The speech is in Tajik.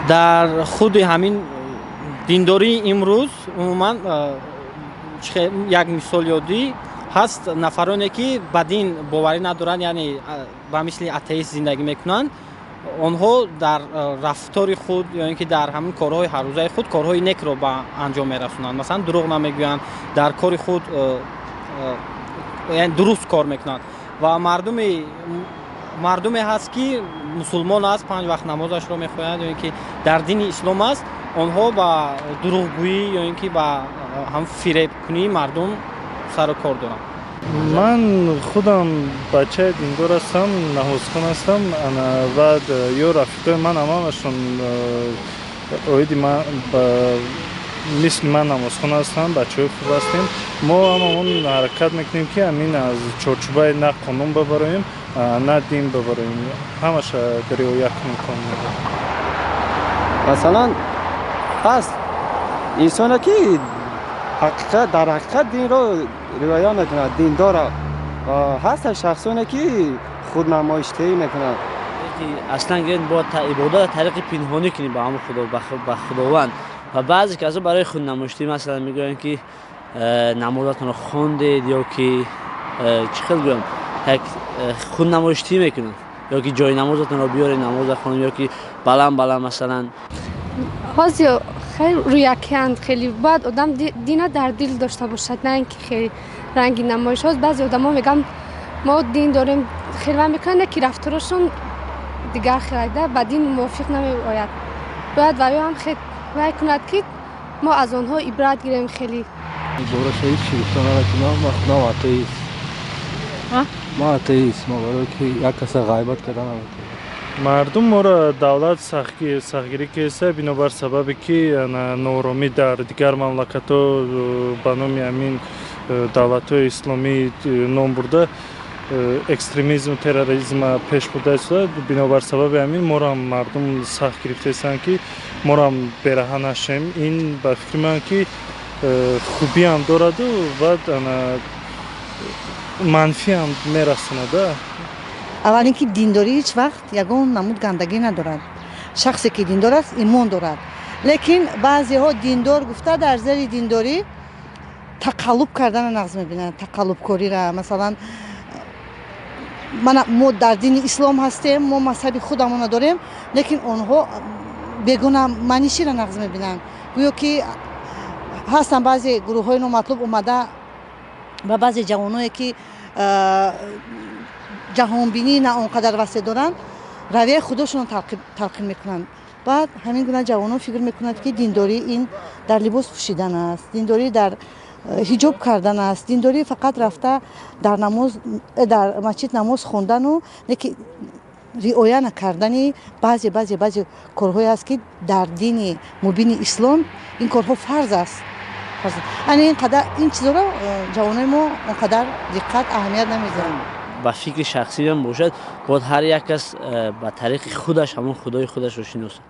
Дар худи ҳамин диндории имрӯз умуман як мисол ёдӣ ҳаст: нафароне, ки ба дин боварӣ надоранд, яъне ба мисли атеист зиндагӣ мекунанд, онҳо дар рафтори худ ё ин ки дар ҳамин корҳои ҳаррӯзаи худ корҳои некро ба анҷом мерасонанд. Масалан, дурӯғ намегӯянд, дар кори худ дуруст кор мекунанд. Ва мардуме ҳаст, ки мусулмон аст, панҷ вақт намозашро мехоҳад ё ин ки дар дини ислом аст, онҳо ба дурӯғгӯӣ ё ин ки ба ҳам фиребкунии мардум сару кор доранд. Ман худам бачаи диндор ҳастам, намозхон ҳастам. Баъд ё рафиқои ман ҳамаашон оиди ман мисли ман намозхон ҳастанд, бачаҳои хуб ҳастем. Мо ҳамамон ҳаракат мекунем, ки ҳамин аз чорчӯбаи на қонун бабароем, на дин бабароем, ҳамаша риоя кунем қонунро. Масалан, ҳаст инсоне, ки ҳақиқат дар ҳақиқат динро риоя мекунад, диндора, ҳастанд шахсоне, ки худнамоиштаӣ мекунанд. Аслан гирем, бояд ибодат тариқи пинҳонӣ кунем ба ҳамон худо, ба Худованд. Ва баъзе касо барои худнамоиштӣ, масалан, мегӯянд, ки намозатонро хондед ё ки чӣ хел гӯям, як худнамоиштӣ мекунанд, ё ки ҷои намозатонро биёред, намоза хонем, ё ки баланд баланд, масалан. Ҳозир хеле рӯякиянд хеле. Бояд одам дина дар дил дошта бошад, на ин ки хеле ранги намоиш. Ҳоз баъзе одамо мегӯянд, мо дин дорем, хеле мекунанд, не ки рафторашон дигар хелда ба дин мувофиқ намеояд. Бояд ваё ҳам хел вай кунад, ки мо аз онҳо ибрат гирем хеле. Бораша ҳеҷ чӣ гуфта наметавонам. Ман худам атеист. Ман атеист, ма барое ки як каса ғайбат карда наметавонам. Мардум моро давлат сахтгирӣ кеса, бинобар сабабе ки нооромӣ дар дигар мамлакатҳо ба номи ҳамин давлатҳои исломӣ ном бурда, экстремизм, терроризма пеш бурда истода. Бинобар сабаби ҳамин морам мардум сахт гирифтаистанд, ки морам бераҳа нашем. Ин ба фикри ман, ки хубиам дораду баъд манфиам мерасонада. Аввал ин ки диндорӣ ҳеҷ вақт ягон намуд гандагӣ надорад. Шахсе ки диндор аст, имон дорад, лекин баъзеҳо диндор гуфта дар зери диндорӣ тақаллуб кардана нағз мебинанд, тақаллубкориро. Масалан, мана мо дар дини ислом ҳастем, мо мазҳаби худамонро дорем, лекин онҳо бегунаманиширо нағз мебинанд. Гӯё ки ҳастанд баъзе гурӯҳҳои номатлуб омада ва баъзе ҷавоное, ки ҷаҳонбинӣ на он қадар васеъ доранд, равияи худошонро талқин мекунанд. Баъд ҳамин гуна ҷавонон фикр мекунанд, ки диндорӣ ин дар либос пӯшидан аст, диндорӣ дар ҳиҷоб кардан аст, диндорӣ фақат рафта дар намоз дар масҷид намоз хондану неки риоя накардани баъзе корҳое аст, ки дар дини мубини ислом ин корҳо фарз аст. Ани ин қадар ин чизоро ҷавонои мо он қадар диққат, аҳамият намедиҳанд. Ба фикри шахсиам бошад, бояд ҳар як кас ба тариқи худаш ҳамон худои худашро шиносад.